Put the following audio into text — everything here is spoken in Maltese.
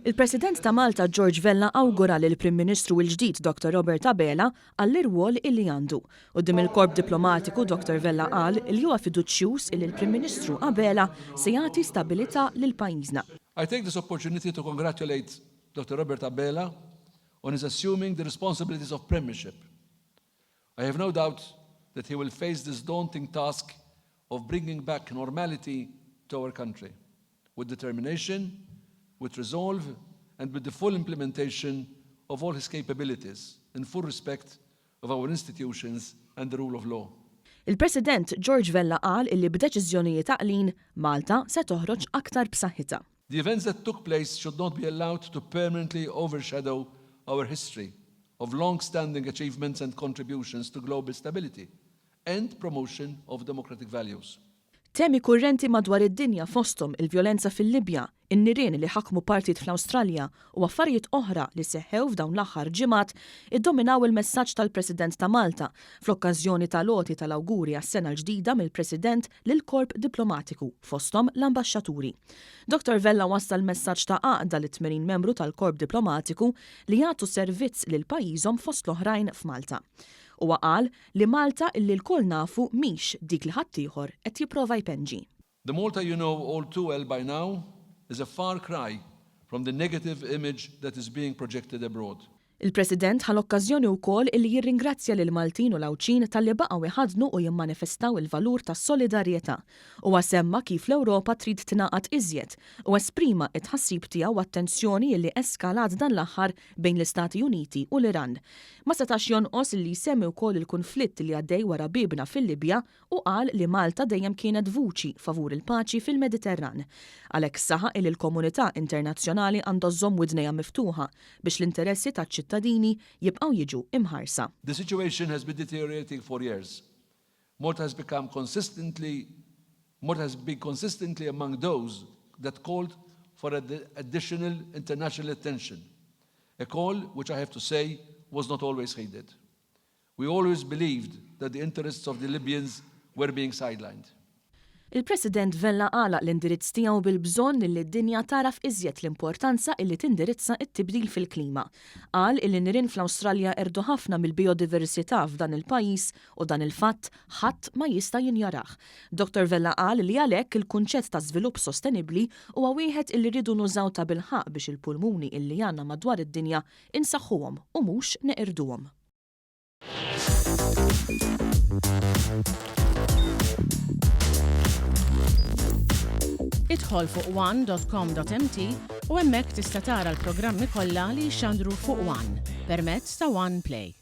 Il-President ta' Malta George Vella awgura lill-Prim Ministru l-ġdid Dr Robert Abela għall-irwol illi għandu. Quddiem il-Korp Diplomatiku Dr Vella qal li huwa fiduċjuż illi l-Prim Ministru Abela se jagħti stabilità lil pajjiżna. I take this opportunity to congratulate Dr Robert Abela on his assuming the responsibilities of Premiership. I have no doubt that he will face this daunting task of bringing back normality to our country with determination, with resolve and with the full implementation of all his capabilities in full respect of our institutions and the rule of law. Il-President George Vella qal illi b'deċiżjonijiet għaqlin, Malta se toħroġ aktar b'saħħitha. The events that took place should not be allowed to permanently overshadow our history of long-standing achievements and contributions to global stability and promotion of democratic values. Temi kurrenti madwar id-dinja fosthom il-vjolenza fil-Libja, in-nirien li ħakmu partijiet fl-Awstralja u affarijiet oħra li seħħew f'dawn l-aħħar ġimgħat iddominaw il-messaġġ tal-President ta' Malta fl-okkażjoni tal-għoti tal-awguri għas-sena l-ġdida mill-President lill-Korp Diplomatiku fosthom l-ambaxxaturi. Dottor Vella wassal messaġġ ta' għaqda lit-80 membru tal-Korp Diplomatiku li jagħtu servizz lil pajjiżhom fost l-oħrajn f'Malta. Huwa qal li Malta illi lkoll nafu mhix dik li ħaddieħor qed jipprova jpenġi. The Malta you know all too well by now is a far cry from the negative image that is being projected abroad. Il-President ħa l-okkażjoni wkoll illi jirringrazzja lill-Maltin u l-Għawdxin talli baqgħu jħaddnu u jimmanifestaw il-valur tas-solidarjetà. Huwa semma kif l-Ewropa trid tingħaqad iżjed u esprima t-tħassib tiegħu għat-tensjoni illi eskalat dan l-aħħar bejn l-Istati Uniti u l-Iran. Ma setax jonqos li jsemmi wkoll il-kunflitt li għaddej wara biebna fil-Libja u qal li Malta dejjem kienet vuċi favur il-paċi fil-Mediterran. Għalhekk saħaq illi l-komunità internazzjonali għandha żżomm widnejha miftuħa biex l-interessi taċ-ċittadini jibqgħu jiġu imħarsa. The situation has been deteriorating for years. Malta has become consistently Malta has been consistently among those that called for additional international attention, a call which I have to say was not always heeded. We always believed that the interests of the Libyans were being sidelined. Il-President Vella għalaq l-indirizz tiegħu bil-bżonn illi d-dinja tagħraf iżjed l-importanza illi tindirizza t-tibdil fil-klima. Qal illi nirien fl-Awstralja qerdu ħafna mill-bijodiversità f'dan il-pajjiż u dan il-fatt ħadd ma jista' jinjorah. Dottor Vella qal li għalhekk il-kunċett ta' żvilupp sostenibbli huwa wieħed illi rridu nużaw tabilħaqq biex il-pulmuni illi għandna madwar id-dinja insaħħuhom u mhux neqirduhom. Idħol fuq one.com.mt u hemmhekk tista' tara l-programmi kollha li jixxandru fuq One permezz ta' One Play.